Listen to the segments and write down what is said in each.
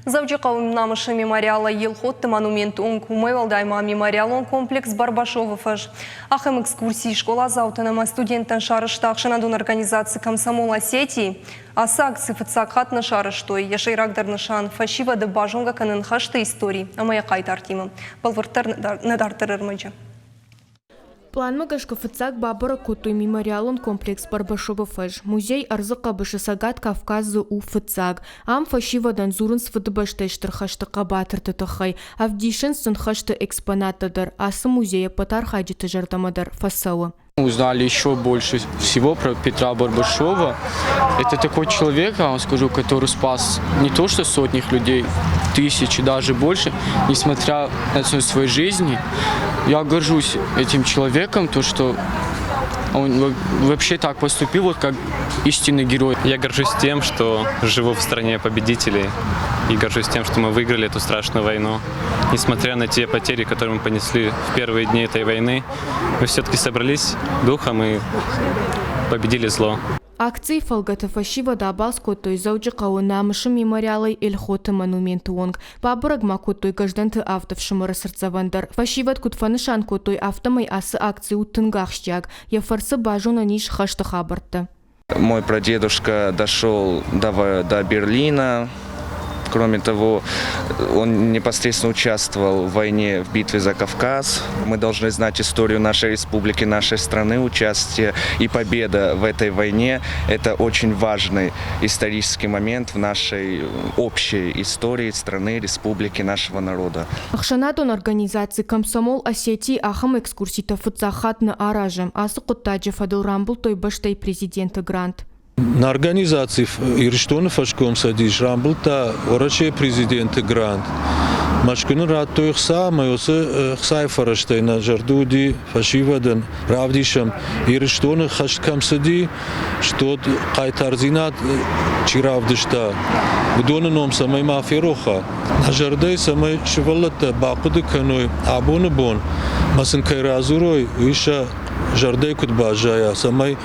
Дзӕуджыхъӕуы Намысы мемориалӕй Елхотты монументы онг, уымӕй уӕлдай ма мемориалон комплекс Барбашовы фӕз. Ахӕм экскурси скъоладзаутӕн ӕмӕ студенттӕн сарӕзта ӕхсӕнадон организаци «Комсомол Осетии». Ацы акци фыццаг хатт нӕ сарӕзтой. Йӕ сӕйрагдӕр нысан – фӕсивӕды базонгӕ кӕнын хӕсты истори ӕмӕ йӕ хъайтартимӕ. Бӕлвырддӕр нӕ дарддӕр ӕрмӕджы. Пъланмӕ гӕсгӕ фыццаг бабӕрӕг кодтой мемориалон комплекс Барбашовы фӕз. Музей ӕрдзы хъӕбысы Цӕгат Кавказы у фыццаг. Ам фӕсивӕдӕн дзурынц Фыдыбӕстӕйы Стыр хӕсты хъӕбатырты тыххӕй, ӕвдисынц сын хӕсты экспонаттӕ дӕр. Ацы музей ӕппӕт архайджыты зӕрдӕмӕ дӕр фӕцӕуы. Узнали еще больше всего про Петра Барбашова. Это такой человек, я вам скажу, который спас не то что сотни людей, тысячи, даже больше, несмотря на цену своей жизни. Я горжусь этим человеком, то, что он вообще так поступил, вот как истинный герой. Я горжусь тем, что живу в стране победителей, и горжусь тем, что мы выиграли эту страшную войну. Несмотря на те потери, которые мы понесли в первые дни этой войны, мы все-таки собрались духом и победили зло. Акцийы фӕлгӕты фӕсивӕд абалц кодтой Дзӕуджыхъӕуы Намысы мемориалӕй Эльхоты монументы онг. Бабӕрӕг ма кодтой Гӕздӕнты авд ӕфсымӕры цыртдзӕвӕн дӕр. Фӕсивӕд куыд фӕнысан кодтой, афтӕмӕй ацы акци у тынг ахсджиаг. Йӕ фӕрцы базонӕн ис хӕсты хабӕрттӕ. Мой прадедушка дошел до Берлина. Кроме того, он непосредственно участвовал в войне в битве за Кавказ. Мы должны знать историю нашей республики, нашей страны. Участие и победа в этой войне – это очень важный исторический момент в нашей общей истории страны, республики, нашего народа. Ӕхсӕнадон организаци «Комсомол Осетии» ахӕм экскурситӕ фыццаг хатт нӕ аразы. Ацы хъуыддаджы фӕдыл рамбылдтой бӕстӕйы президенты грант. На организаци Ирыстоны фӕскомцӕдис рамбылдта Уӕрӕсейы президенты грант. Мӕскуы нын радтой ӕхца ӕмӕ уыцы ӕхцайы фӕрӕзтӕй нӕ зӕрды уыди фӕсивӕдӕн равдисӕм, Ирыстоны хӕст кӕм цыди, что хъайтардзинад чи равдыста, уыдоны ном цӕмӕй ма ферох уа. Нӕ зӕрдӕйы цӕмӕй сывӕллӕттӕ бахъуыды кӕной абоны бон ӕмӕ сын кӕй радзурой, уый сӕ зӕрдӕйы куыд баззайа, цӕмӕй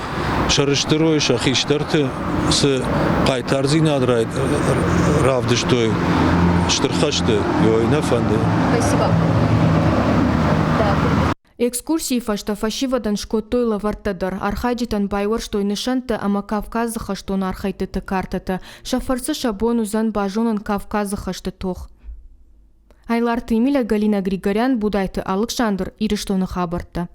сӕрыстыр уой сӕ хистӕрты цы хъайтардзинад равдыстой стыр хӕсты, уый нӕ фӕнды. Спасибо. Экскурсийы фӕстӕ фӕсивӕдӕн скодтой лӕвӕрттӕ дӕр. Архайджытӕн байуӕрстой нысӕнттӕ ӕмӕ Кавказы хӕстон архӕйдтыты картӕтӕ. Сӕ фӕрцы сӕ бон уыдзӕн базонын Кавказы хӕсты тох. Айларты Эмиля, Галина Григорян, Будайты Алыксандр, Ирыстоны хабӕрттӕ.